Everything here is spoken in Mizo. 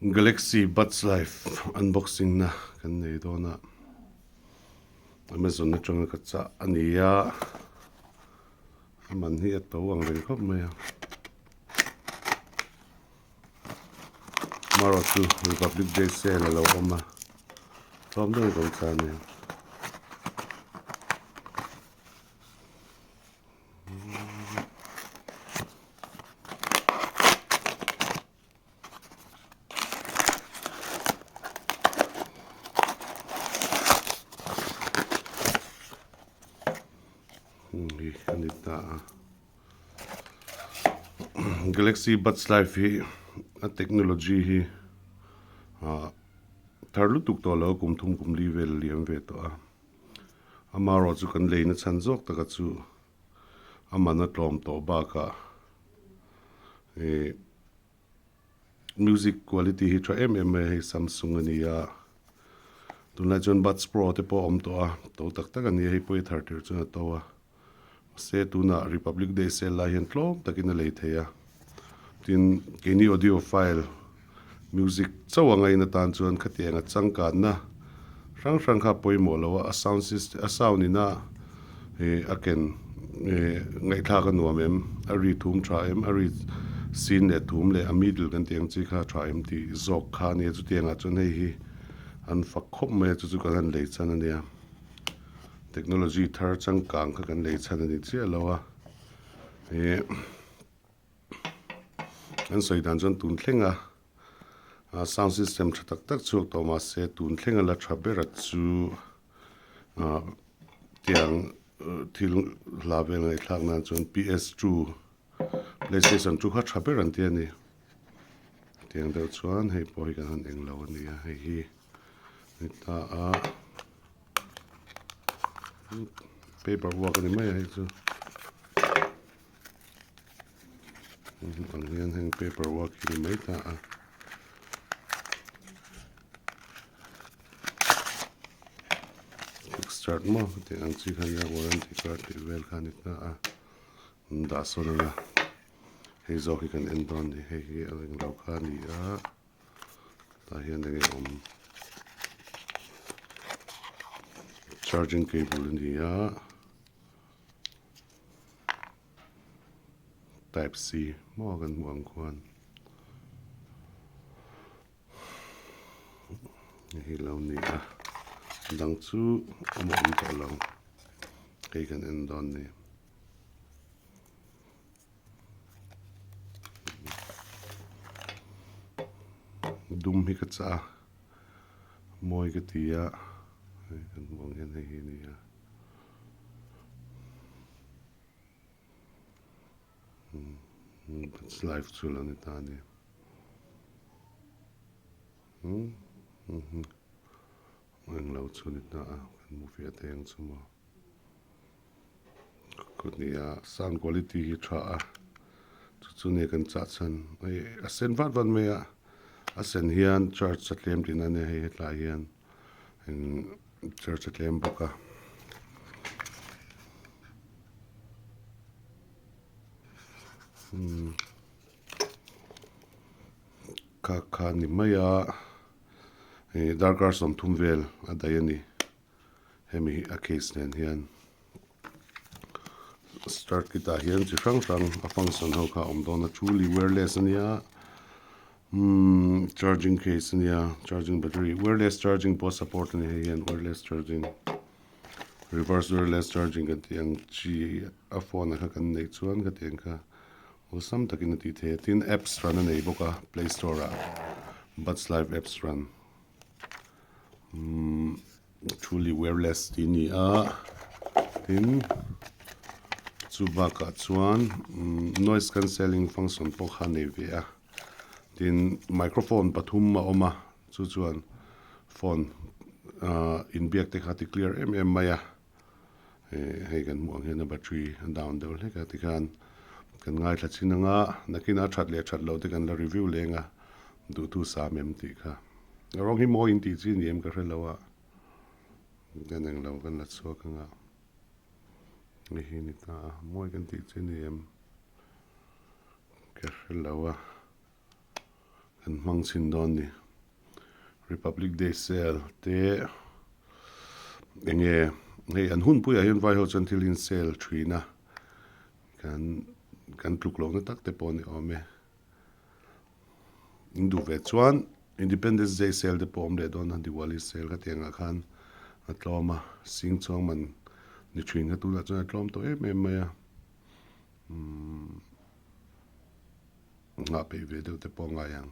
Galaxy Buds Live unboxing na kan nei dawn a, Amazon atanga ka chah a ni a, a man hi a to ang reng khawp mai a. Marawh chu Republic Day sale a lo awm a, tlawm deuhin ka awm ta a ni. Hi a ni ta a Galaxy Buds Live hi a technology hi ah thar lutuk tawh lo kum thum kum li vel a liam ve tawh a amaherawhchu chu kan leina chhan zawk taka chu a man a tlawm tawh bakah ih music quality hi tha em em mai a hei Samsung a ni a tunlai chuan buds pro te pawh a awm tawh a to tak tak a ni a hei pawh hi thar tir chuan a to a mahse tunah republic day sale lai hian tlawm takin a lei thei a tin keini audio file music chauh a ngaina tan chuan khatiang a changkanna hrang hrang kha a pawimawh lo a a sound system a sound ina ih a ken ih ngaihthlak a nuam em a ri thum tha em a ri sin leh thum leh a middle kan tih ang chi kha a tha em tih zawk kha a nia chutiang ah chuan hei hi an fak khawp mai a chu chu kan han lei chan a nia technology thar changkang kha kan lei chan a ni chiah lo a ih. An sawi dan chuan tun thlenga ah sound system tha tak tak chhuak tawh mahse tun thlenga la tha ber a chu ah tiang thil hla vel ngaihthlak nan chuan PS two playstation two kha tha ber an ti a ni tiang deuh chuan hei pawh hi kan han englo a ni a hei hi heta a paper work a ni mai a hei chu. Ang hian heng paper work hi ni mai ta a. Quick start maw tih ang chi kha nia warranty card tih vel kha ni ta a. An dah sawn anga hei zawk hi kan en dawn ni hei hi a eng lo kha a ni a tah hian enge awm charging cable a ni a. Type C maw kan hmuh ang khuan hei lo ni a dang chu a awm tawh lo hei kan en dawn ni. Dum hi ka chah a mawi ka ti a hei kan hmuh ang hian hei hi a ni a. Live chu lo ni ta a ni englo chu ni ta a kan hmu fiah thei ang chu maw kut ni a sound quality hi tha a chu chu nia kan chah chhan hei a sen vat vat mai a a sen hian charge a tlem tihna a nia hei hetlai hian. Church a tlem bawk a. Kha kha ni mai a ih darkar sawmthum vel a daih a ni hemi hi a case nen hian start kit ah hian chi hrang hrang a function ho kha a awm dawn a truly wireless a nia. Umm charging case a nia charging battery wireless charging pawh support a ni hei hian wireless charging reverse wireless charging kan tih ang chi a phone ah kha kan neih chuan ka tih ang kha awlsam takin a tih theih a tin apps run a nei bawk a play store ah buds live apps run umm truly wireless tih a ni a tin chu bakah chuan noise cancelling function pawh kha a nei ve a. Tin, microphone pathum a awm a, chu chuan phone ah inbiak te kha ti clear em em mai a, eh hei kan hmuh ang hian a battery a down deuh hlek a tikhan kan ngaithla chin ang a, nakinah a that leh that loh te kan la review leng a, duhtu sam em tih kha. A rawng hi mawi intih chi ni em ka hre lo a, kan englo kan la chhuak ang a, hei hi ni ta a, mawi kan tih chi ni em. Ka hre lo a, Kan hmang chhin dawn ni. Republic Day sale te enge hei an hun puiah hian vai ho chuan thil hi an sale thin a kan kan tluk lohna tak te pawh a ni awm e. In duh ve chuan Independence Day sale te pawh a awm leh dawn a Diwali sale kha tiangah khan a tlawm a sing chuang man ni thin kha tunah chuan a tlawm tawh em em mai a umm nghah peih ve deuh te pawh a ngai ang.